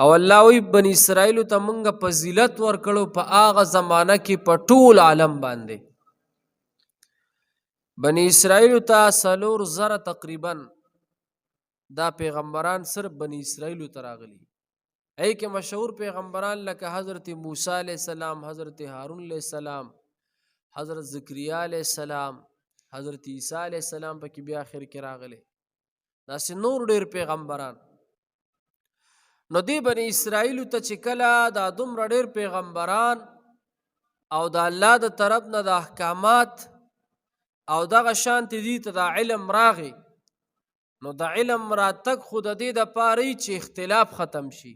او الله وی بنی اسرائیل ته مونږ فضیلت ورکړو په هغه زمانہ کې په ټول عالم باندې. بنی اسرائیل ته 4000 تقریبا دا پیغمبران صرف بنی اسرائیل ته راغلي. ای کې مشهور پیغمبران لکه حضرت موسی علیہ السلام، حضرت هارون علیہ السلام، حضرت زکریا علیہ السلام، حضرت عیسی علیہ السلام پکې بیا اخر کې راغلي. داسې نور ډیر پیغمبران. نو دی بنی اسرائیل ته چې کله دا دومره ډیر پیغمبران او د الله د طرف نه د احکامات او دغه شانتې دي ته دا علم راغی، نو د علم راتګ خو د دې د پاره چې اختلاف ختم شي.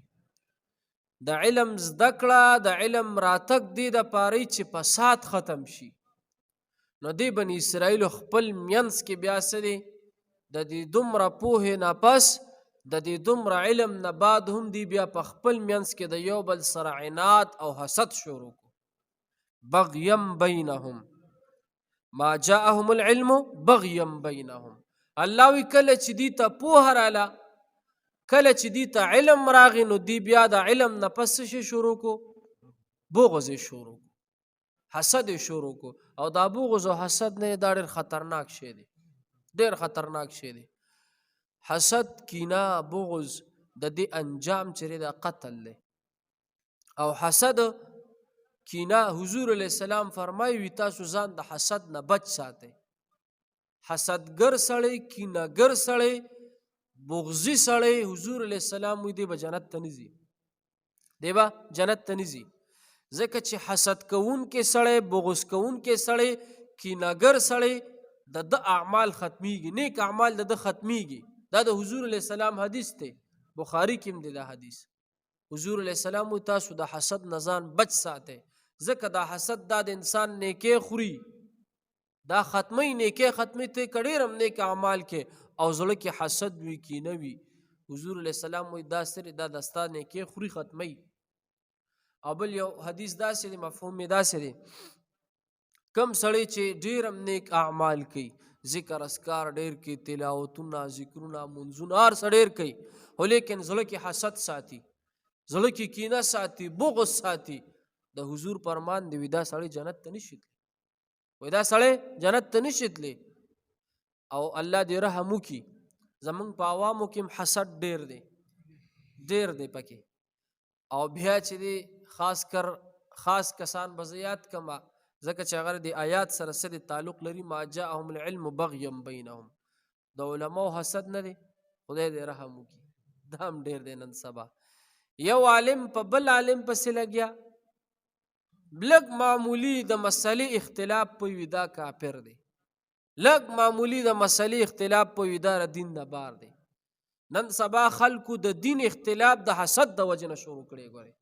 د علم زده کړه، د علم راتګ دې د پاره چې فساد ختم شي. نو دی بنی اسرائیل خپل مینځ کې بیا څه دی، د دې دومره پوهې نه پس، د دې دومره علم نه بعد هم دی بیا په خپل مینځ کې د یو بل سره عناد او حسد شروع کو. بغیم بینهم ما جاءهم العلم بغیم بینهم. الله وی کله چې دی ته پوهه راله، کله چې دی ته علم راغی، نو دی بیا د علم نه پس څه شي شروع کو؟ بغض یې شروع کو، حسد یې شروع کو. او دا بغض او حسد نه دا ډېر خطرناک شی دی، ډېر خطرناک شی دی. حسد، کینه، بغض د دې انجام چې دی دا قتل دی. او حسد کینه، حضور علیه السلام فرمایي وي تاسو ځان د حسد نه بچ ساتئ. حسدګر سړی، کینهګر سړی، بغضي سړی، حضور علیه السلام وی دی به جنت ته نه ځي، دی به جنت ته نه ځي. ځکه چې حسد کوونکی سړی، بغض کوونکی سړی، کینهګر سړی، د ده اعمال ختمیږي، نیک اعمال د ده ختمیږي. دا د حضور علیه السلام حدیث دی، بخاري کې هم دی دا حدیث. حضور علیه السلام وی تاسو د حسد نه ځان بچ ساتئ، ځکه دا حسد دا د انسان نیکې خوري، دا ختمي، نیکې ختمي. ته که ډېر هم نیک اعمال کې او زړه کې حسد وي، کینه وي، حضور علیه السلام وی دا سرې دا د ستا نیکې خوري، ختمي. او بل یو حدیث داسې دی، مفهوم یې داسې دی، کم سړی چې ډېر هم نیک اعمال کوي، ذکر اذکار ډېر کوي، تلاوتونه، ذکرونه، منځونه، هر څه ډېر کوي، خو لیکن زړه کې حسد ساتي، زړه کې کینه ساتي، بغض ساتي، د حضور فرمان دی وي دا سړی جنت ته نشي تللی، وي دا سړی جنت ته نشي تللی. او الله دې رحم وکړي، زمونږ په عوامو کې هم حسد ډېر دی، ډېر دی پکې. او بیا چې دی خاص کر خاص کسان به زه یاد کړم، ځکه چې هغه د آیات سره څه دی تعلق لري، ما جاءهم العلم بغیا بینهم، د علماو حسد نه دی، خدای دې رحم وکړي، دا هم ډېر دی. نن سبا یو عالم په بل عالم پسې لګیا، لږ معمولی د مسلې اختلاف په وي دا کافر دی، لږ معمولی د مسلې اختلاف په وي دا د دین نه بار دی. نن سبا خلکو د دین اختلاف د حسد د وجې نه شروع کړی. ګورئ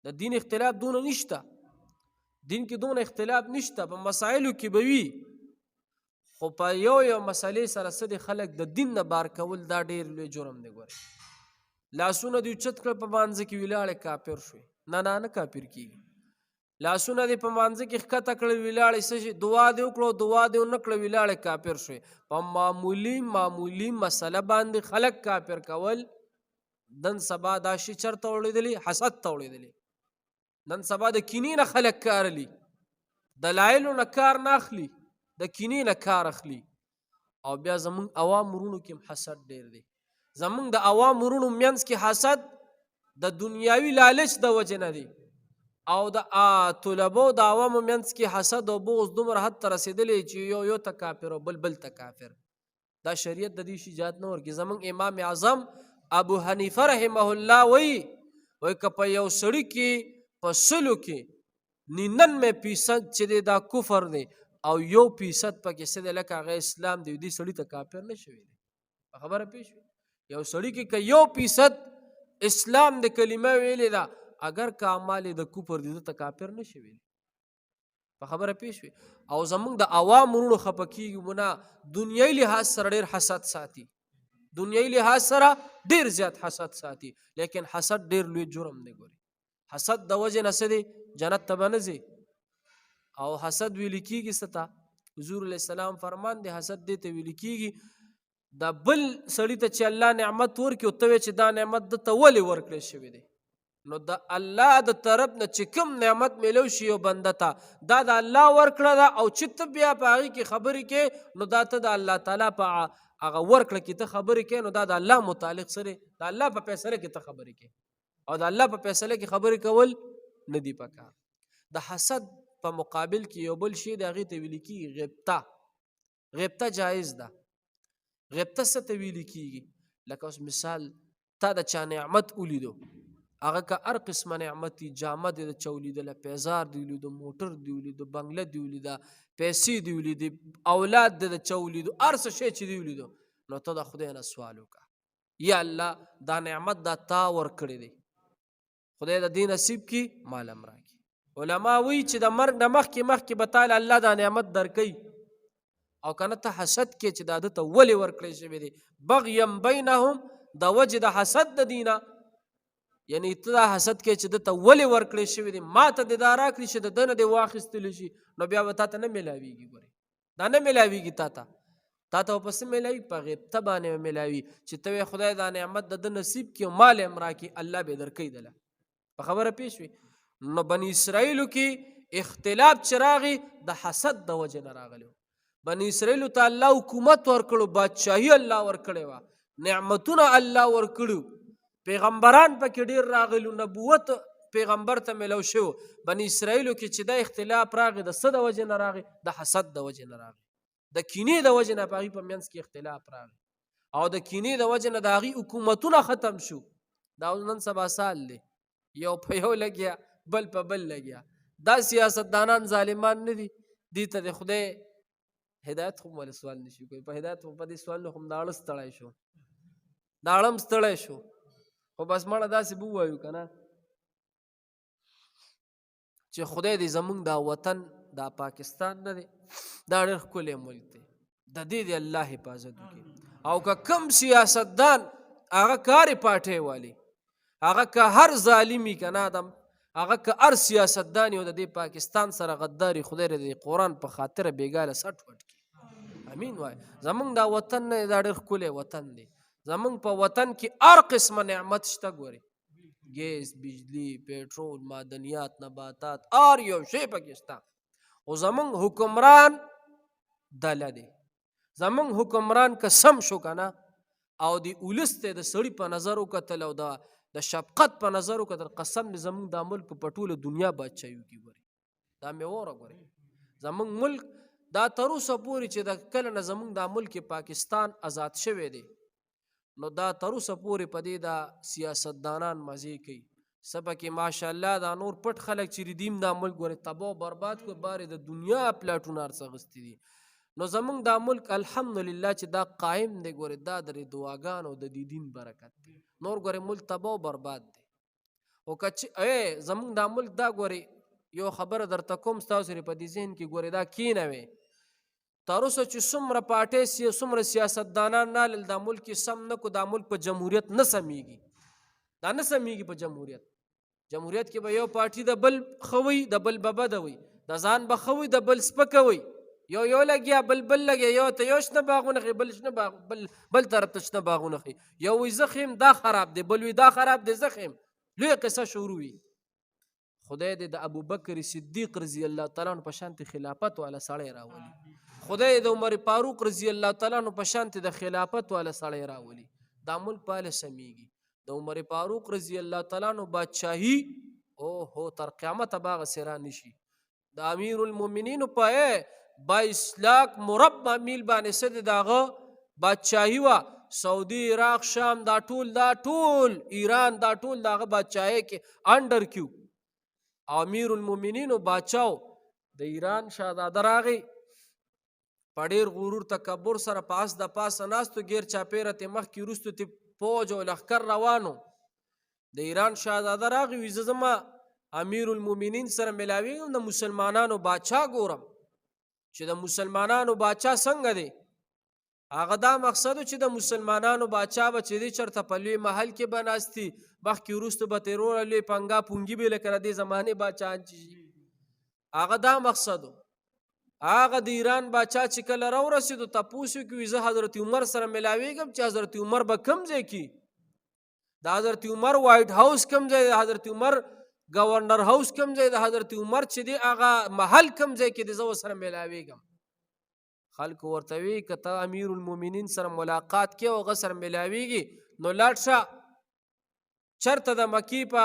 د دین اختلاف دونه نشته، دین کې دونه اختلاف نشته، په مسایلو کې به وي، خو په یو یو مسلې سره څه دي خلک د دین نه بار کول، دا ډېر لوی جرم دی. ګورئ لاسونه دې اوچت کړل په مانځه کې ولاړې کافر شوې، نه نه نه کافر کېږي. لاسونه دې په مانځه کې ښکته کړل ولاړې، څه شي دعا دې وکړو، دعا دې ونه کړه ولاړې کافر شوې. په معمولی معمولی مسله باندې خلک کافر کول، نن سبا دا شی چرته وړېدلی؟ حسد ته وړېدلی. نن سبا د کینې نه خلک کار اخلي، دلایلو نه کار نه اخلي، د کینې نه کار اخلي. او بیا زمونږ عوام وروڼو کې هم حسد ډېر دی. زمونږ د عوام وروڼو منځ کې حسد د دنیاوي لالچ د وجې نه دی، او د طلبو د عوامو منځ کې حسد او بغض دومره حد ته رسېدلی چې یو یو ته کافر او بل بل ته کافر. دا شریعت د دې شي اجازه نه ورکوي. زمونږ امام اعظم ابو حنیفه رحمه الله وایي، وایي که په یو سړي کې په سلو کې 99% چې دی دا کفر دی او 1% پکې څه دی لکه هغه اسلام دی، دې سړي ته کافر نه شوی دی. په خبره پوه شوې؟ یو سړي کې که 1% اسلام د کلمه ویلې ده، اگر که اعمال یې د کفر دي، ده ته کافر نه شي ویلی. په خبره پوه شوې؟ او زمونږ د عوام وروڼو خفه کېږي مو نه، دنیوي لحاظ سره ډېر حسد ساتي، دنیوي لحاظ سره ډېر زیات حسد ساتي، لیکن حسد ډېر لوی جرم دی. ګورئ حسد د وجې نه څه دی، جنت ته به نه ځي. او حسد ویل کېږي څه ته؟ حضور علیه السلام فرمان دی، حسد دې ته ویل کېږي. دا بل سړی ته چې الله نعمت ورکړي او ته وې چې دا نعمت ده ته ولې ورکړی شوی دی، نو د الله د طرف نه چې کوم نعمت میلو شي یو بنده ته، دا د الله ورکړه ده، او چې ته بیا په هغې کې خبرې کې، نو دا ته د الله تعالی په هغه ورکړه کې ته خبرې کې، نو دا د الله متعلق سره د الله په فیصله کې ته خبرې کې، او د الله په فیصله کې خبرې کول نه دی پکار. د حسد په مقابل کې یو بل شی د هغې ته ویل کېږي غبطه. غبطه جایز ده. غبطه څه ته ویل کېږي؟ لکه اوس مثال تا د چا نعمت ولیدو، هغه که هر قسمه نعمت وي، جامه دې د چا ولیدله، پیزار دې ولیدو، موټر دې ولیدو، بنګله دې ولیده، پیسې دې ولیدې، اولاد دې د چا ولیدو، هر څه شی چې دې ولیدو، نو ته د خدای نه سوال وکړه، یا الله دا نعمت دا تا ورکړی دی، خدای د دې نصیب کی مال هم راکړي. علما وایي چې د مرګ نه مخکې مخکې به تاله الله دا نعمت درکوي، او که نه ته حسد کې چې دا ده ته ولې ورکړی شوی دی، بغیم بینهم، د وجې د حسد د دینه، یعنی ته دا حسد کې چې ده ته ولې ورکړی شوی دی، ما ته دې دا راکړي چې د ده نه دې واخیستل شي، نو بیا به تا ته نه میلاویږي. ګورې دا نه میلاویږي تا ته، تا ته په څه میلاوي؟ په غبطه باندې به میلاوي چې ته وایې خدای دا نعمت د ده نصیب کړي او مال یې هم راکړي، الله به یې درکوي دله. په خبره پوه شوې؟ نو بني اسرائیلو کې اختلاف چې راغی د حسد د وجې نه راغلی و. بني اسرائیلو ته الله حکومت ورکړو، بادشاهي الله ورکړې وه، نعمتونه الله ورکړو، پیغمبران پکې ډېر راغلي، نبوت پیغمبر ته میلو شو. بني اسرائیلو کې چې دا اختلاف راغی د څه د وجې نه راغی؟ د حسد د وجې نه راغی، د کینې د وجې نه په هغوی په منځ کې اختلاف راغی، او د کینې د وجې نه د هغوی حکومتونه ختم شو. دا اوس نن سبا سال دی، یو په یو لګیا، بل په بل لګیا. دا سیاستدانان ظالمان نه دي، دې ته د خدای هدایت خو ولې سوال نشي کوي، په هدایت خو په دې سوال نه خو هم داړه ستړی شو، داړه هم ستړی شو، خو بس مړه داسې به ووایو که نه چې خدای دې زمونږ دا وطن، دا پاکستان نه دی، دا ډېر ښکلی ملک دی، د دې دې الله حفاظت وکړي. او که کم سیاستدان هغه کارې پاټۍ والي، هغه که هر ظالمي که نه آدم، هغه که هر سیاستدان یو د دې پاکستان سره غداري، خدای دې د قرآن په خاطر بېګاله سټ وټ کړي. امین وای. زمونږ دا وطن نه دی، دا ډېر ښکلی وطن دی. زمونږ په وطن کې هر قسمه نعمت شته، ګورې ګیس، بجلی، پټرول، معدنیات، نباتات، هر یو شی پکې شته. خو زمونږ حکمران دله دی، زمونږ حکمران که سم شو که نه، او د ولس ته د سړي په نظر وکتل او د شفقت په نظر وکتل، قسم دې زمونږ دا ملک په ټوله دنیا بادشاهي وکړي. ګورې دا مې وره، ګورې زمونږ ملک دا تر اوسه پورې چې د کله نه زمونږ دا ملک پاکستان آزاد شوی دی، نو دا تر اوسه پورې په دې دا سیاستدانان مزې کوي. څه پکې ماشاءالله دا نور پټ خلک چې ردیم دا ملک ګورې تباه او برباد کړو، بارې د دنیا پلاټونه هر څه اخیستي دي. نو زمونږ دا ملک الحمدلله چې دا قایم دی، ګورې دا د دعاګانو د دې دین برکت دی، نور ګورې ملک تباه او برباد دی. او که چې زمونږ دا ملک دا ګورې یو خبره درته کوم، ستاسو په دې ذهن کې ګورې دا کینوي، تر اوسه چې څومره پارټۍ څومره سیاستدانان رالل، دا ملک یې سم نه کړو، دا ملک په جمهوریت نه سمیږي، دا نه سمیږي په جمهوریت. جمهوریت کې به یو پارټي د بل ښه وي، د بل به بده وي، د ځان به ښه وي، د بل سپکه وي، یو یو لګیا، بل بل لګیا، یو ته یو شنه باغونه ښي، بل شنه باغ، بل بل طرف ته شنه باغونه ښي، یو وي زه ښیم دا خراب دی، بل وي دا خراب دی زه ښیم، لویه قصه شروع وي. خدای دې د ابوبکر صدیق رضی الله تعالی عنہ په شانتې خلافت والا سړی راولي، خدای دې د عمر فاروق رضی الله تعالی عنہ په شانتې د خلافت والا سړی راولي، دا ملک په هله سمیږي. د عمر فاروق رضی الله تعالی عنہ بادشاهي او هو تر قیامته به هغسې را نشي. د امیر المؤمنین په 22 لاک مربع میل باندې څه دی د هغه بادشاهي وه، سعودي، عراق، شام، دا ټول، دا ټول ایران، دا ټول د هغه بادشاهۍ کې انډر کیو. او امیر المؤمنین باچاو د ایران شهزاده راغی په ډېر غرور تکبر سره په اس د پاسه ناستو، ګیر چاپېره ترې مخکې وروستو ترې فوج او لښکر روانو. د ایران شهزاده راغی وي زه زما امیر المؤمنین سره ملاویږم، د مسلمانانو باچا ګورم چې د مسلمانانو باچا څنګه دی. هغه دا مقصد و چې د مسلمانانو باچا به چې دی چېرته په لوی محل کې به ناست دي، مخکې وروستو به تېروله لوی پنګا پونګي به لکه د دې زمانې باچاان چې شي، هغه دا مقصد و. هغه د ایران باچا چې کله راورسېدو تپوس یې وکړو، زه حضرت عمر سره ملاویږم چې حضرت عمر به کوم ځای کې، د حضرت عمر وایټ هاوس کوم ځای، د حضرت عمر گورنر هاوس کوم ځای، د حضرت عمر چې دی هغه محل کوم ځای کې دی، زه ورسره ملاویږم. خلکو ورته وی که ته امیر المؤمنین سره ملاقات کې او هغه سره ملاویږي نو لاړ شه چرته د مکی په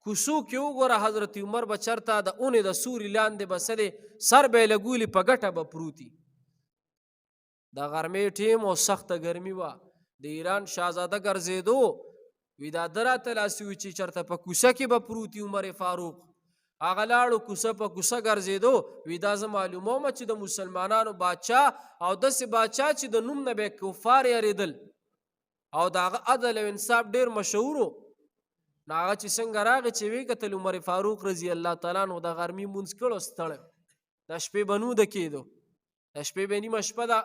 کوڅو کې وګوره، حضرت عمر به چرته د اونې د سوري لاندې به څه دی سر به یې لګولي په ګټه به پروتي. د غرمې ټیم او سخته ګرمي وه، د ایران شاهزاده ګرځېدو، وی دا ده راته لاسي وي چې چرته په کوڅه کې به پروت عمر فاروق. هغه لاړو کوڅه په کوڅه ګرځېدو، وی دا زه معلوموم چې د مسلمانانو باچا او داسې باچا چې د نوم نه به کفار یارېدل او د هغه عدل او انصاف ډېر مشهور و. نو هغه چې څنګه راغی چې ویې کتل عمر فاروق رضی الله تعالی عنه د غرمې لمونځ کړو، ستړی د شپې به نو د کېدو، د شپې به نیمه شپه ده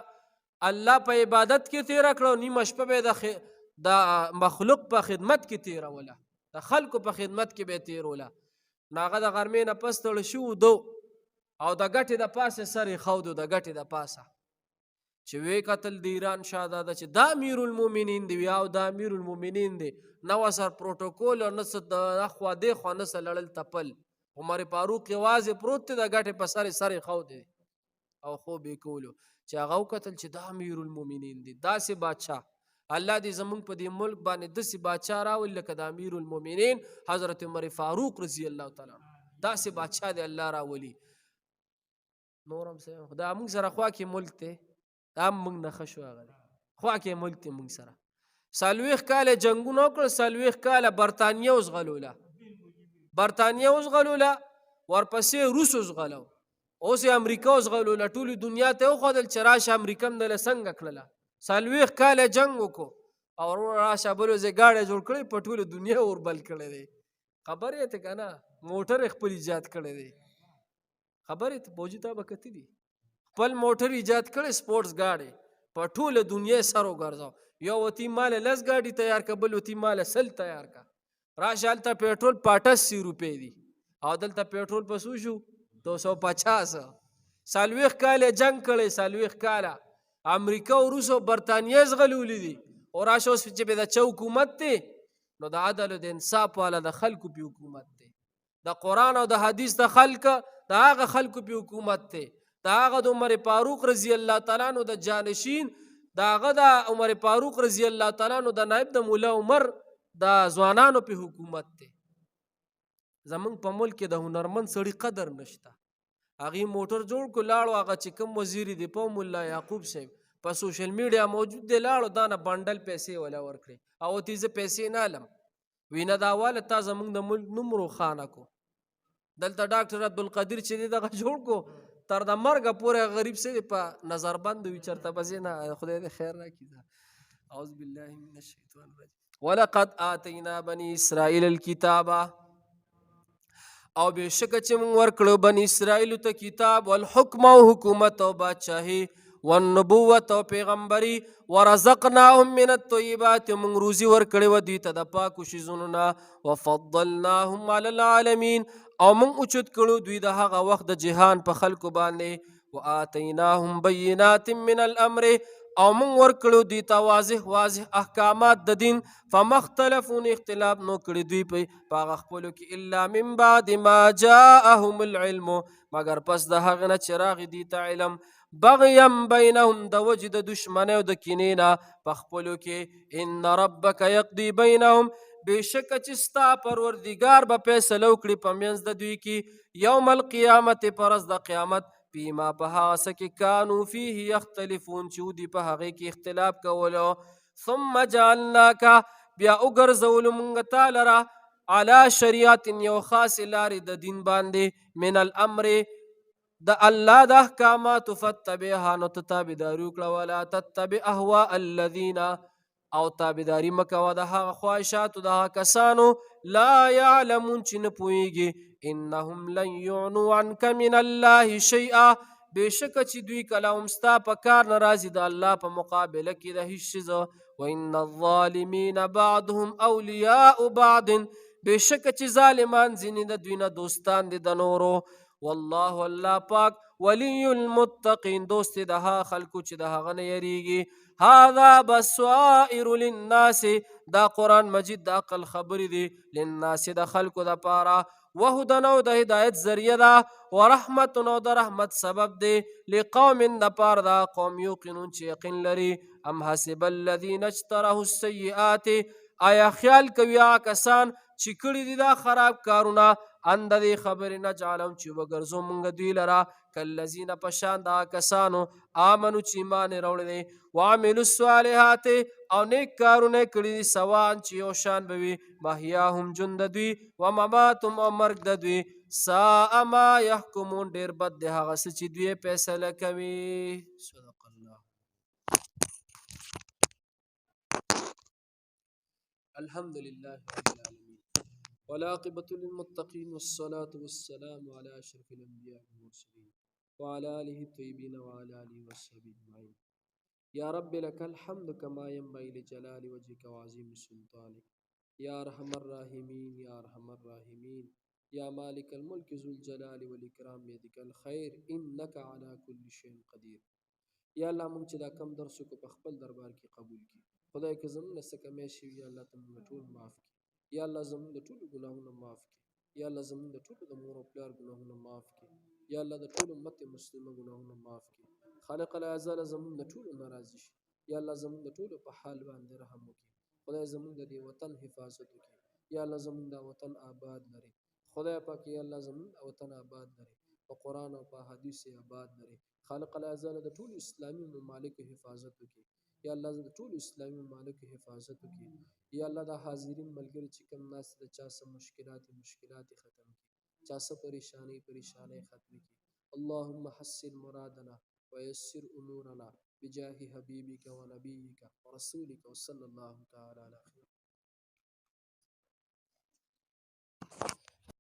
الله په عبادت کې تیره کړه، نیمه شپه به د مخلوق په خدمت کې تیروله، د خلکو په خدمت کې به تیروله. نو هغه د غرمې نه پس ستړی شو دو او د ګټې د پاسه سر یې ښودو، د ګټې د پاسه چې ویې کتل د ایران شهزاده چې دا امیر المؤمنین دی، او دا امیر المؤمنین دی، نه ورسره پروتوکول او نه څه د اخوا دې خوا نه څه لړل تپل. عمر فاروق یوازې پروت دی، د ګټې په سر یې سر یې ښودی او خوب یې کولو. چې هغه وکتل چې دا امیر المؤمنین دی، داسې بادشاه الله دې زمونږ په دې ملک باندې داسې بادشاه راولي لکه د امیر المؤمنین حضرت عمر فاروق رضی الله تعالی عنه، داسې بادشاه دې الله راولي. نور هم څه دا موږ سره خوا کې ملک دی، دا هم موږ نه ښه شو، هغه دی خوا کې ملک دی موږ سره. 40 کاله جنګونه وکړل، 40 کاله برتانیه وزغلوله، برتانیه وزغلوله، ورپسې روس وزغلو، اوس یې امریکا وزغلوله، ټولې دنیا ته یې وښودل چې راشه امریکا هم دله څنګه کړله. 40 کاله جنګ وکړو او وروره راشه بل ورځ یې ګاډی جوړ کړی، په ټوله دنیا اور بل کړی دی. خبر یې ته که نه، موټر یې خپل ایجاد کړی دی. خبر یې ته فوجي تا به کتلي، خپل موټر ایجاد کړی، سپورټس ګاډی په ټوله دنیا یې سر وګرځاو. یو وتی مال 10 ګاډي تیار که، بل وتی مال 100 تیار که. راشه هلته پیټرول په 88 روپۍ دي او دلته پیټرول په څو شو؟ 250. 40 کاله جنګ کړی، 40 کاله امریکا او روس او برتانیه زغلولي دي. او راشه اوس چې به د چا حکومت دی، نو د عدل او د انصاف والا د خلکو په حکومت دی، د قرآن او د حدیث د خلک د هغه خلکو په حکومت دی، د هغه د عمر فاروق رضی الله تعالی عنه د جانشین، د هغه د عمر فاروق رضی الله تعالی عنه د نائب د مولا عمر د ځوانانو په حکومت دی. زمونږ په ملک کې د هنرمند سړي قدر نشته. هغې موټر جوړ کړو لاړو، هغه چې کوم وزیر دی په ملا یعقوب صاحب په سوشل میډیا موجود دی، لاړو دا نه بنډل پیسې ولا ورکړې او ورته زه پیسې نه علم وینه دا واله تا زمونږ د ملک نوم روښانه کو. دلته ډاکټر عبدالقدیر چې دی دغه جوړ کو، تر د مرګه پورې غریب څه دی په نظر بند وي، چېرته به ځې نه، خدای دې خیر راکړي. اعوذ بالله من الشیطان الرجیم. ولقد آتینا بني اسرائیل الکتاب، او بېشکه چې موږ ورکړو بني اسرائیل ته کتاب والحکم او حکومت او بادشاهي والنبوت او پیغمبري، ورزقناهم من الطیبات، موږ روزي ورکړې وه دوی ته د پاکو شیزونو نه، وفضلناهم علی العالمین، او موږ اوچت کړو دوی د هغه وخت د جهان په خلکو باندې، وآتیناهم بینات من الامر، او موږ ورکړو دوی ته واضح واضح احکامات د دین، فما اختلفوا اختلاف نو کړی دوی په هغه خپلو کې الا من بعد ما جاءهم العلم، مګر پس د هغه نه چې راغی دوی ته علم، بغیم بینهم، د وجې د دښمنۍ او د کینې نه په خپلو کې، ان ربک یقضي بینهم، بېشکه چې ستا پروردګار به فیصله وکړي په منځ د دوی کې، یوم القیامت، پر ورځ د قیامت، فيما په هغه څه کې کانو فيه یختلفون، چې دوی په هغې کې اختلاف کولو. ثم جعلناک، بیا وګرځولو مونږ تا لره علی شریعت، یو خاصې لارې د دین باندې، من الامر، د الله د احکاماتو، فاتبعها، نو ته تابعداري وکړه، ولا تتبع اهواء الذین، او تابعداري مه کوه د هغه خواهشاتو د هغه کسانو، لا یعلمون، چې نه پوهېږي، انهم لن یعنوا عنک من الله شیئا، بېشکه چې دوی کله هم ستا په کار نه راځي د الله په مقابله کې د هیڅ څیز، وان الظالمین بعضهم اولیاء بعض، بېشکه چې ظالمان ځینې د دوی نه دوستان دي د نورو، والله الله پاک ولی المتقین، دوست د هغه خلکو چې د هغه نه یریږي. هذا بصائر للناس، دا قرآن مجید د عقل خبرې دي، للناس د خلکو دپاره، وهدن او د هدایت ذریعه ده، ورحمت او د رحمت سبب دی، لقوم دپاره دا قوم یوقنون چې یقین لري. ام حسب الذین اجترحوا السیئات، آیا خیال کوي هغه کسان چې کړي دي دا خراب کارونه، ان د دې خبرې نه جعلم چې وګرځو مونږ دوی لره کالذین په شان د هغه کسانو آمنو چې ایمان یې راوړی دی، وعملوا الصالحات او نیک کارونه یې کړي دي، سواء چې یو شان به وي محیاهم ژوند د دوی، ومماتهم او مرګ د دوی، ساء ما یحکمون، ډېر بد دی هغه څه چې دوی یې فیصله کوي. صدق الله. الحمد لله رب العالمين والعاقبة للمتقين والصلاة والسلام على أشرف الأنبياء والمرسلين وعلى آله الطيبين وعلى آله وصحبه أجمعين. يا رب لك الحمد كما ينبغي لجلال وجهك وعظيم سلطانك. يا أرحم الراحمين، يا أرحم الراحمين، يا مالك الملك ذو الجلال والإكرام بيدك الخير إنك على كل شيء قدير. یا الله مونږ چې دا کم درس وکړو په خپل دربار کې قبول کړي. خدای که زمونږ نه څه کمی شوي یا الله ته مونږ ټول معاف کړي. یا الله زمونږ د ټولو ګناهونه معاف کړي. یا الله زمونږ د ټولو د مور او پلار ګناهونه معاف کړي. یا الله د ټولو امت مسلمه ګناهونه معاف کړي. خالق العزال زمونږ د ټولو ناراضي شي. یا الله زمونږ د ټولو په حال باندې رحم وکړي. خدای زمونږ د دې وطن حفاظت وکړي. یا الله زمونږ دا وطن آباد لري. خدای پاک یا الله زمونږ دا وطن آباد لري، په قرآن او په حدیث یې آباد لري. خالق العزال د ټولو اسلامي ممالکو حفاظت وکړي. یا الله د ټولو اسلامي ممالکو حفاظت وکړي. یا الله دا حاضرین ملګري چې کوم ناست د چا څه مشکلات مشکلات ختم کړي، چا څه پریشانۍ پریشانۍ ختم کړي. اللهم حسن مرادنا ويسر امورنا بجاه حبيبك ونبيك ورسولك وصلى الله تعالى على خير.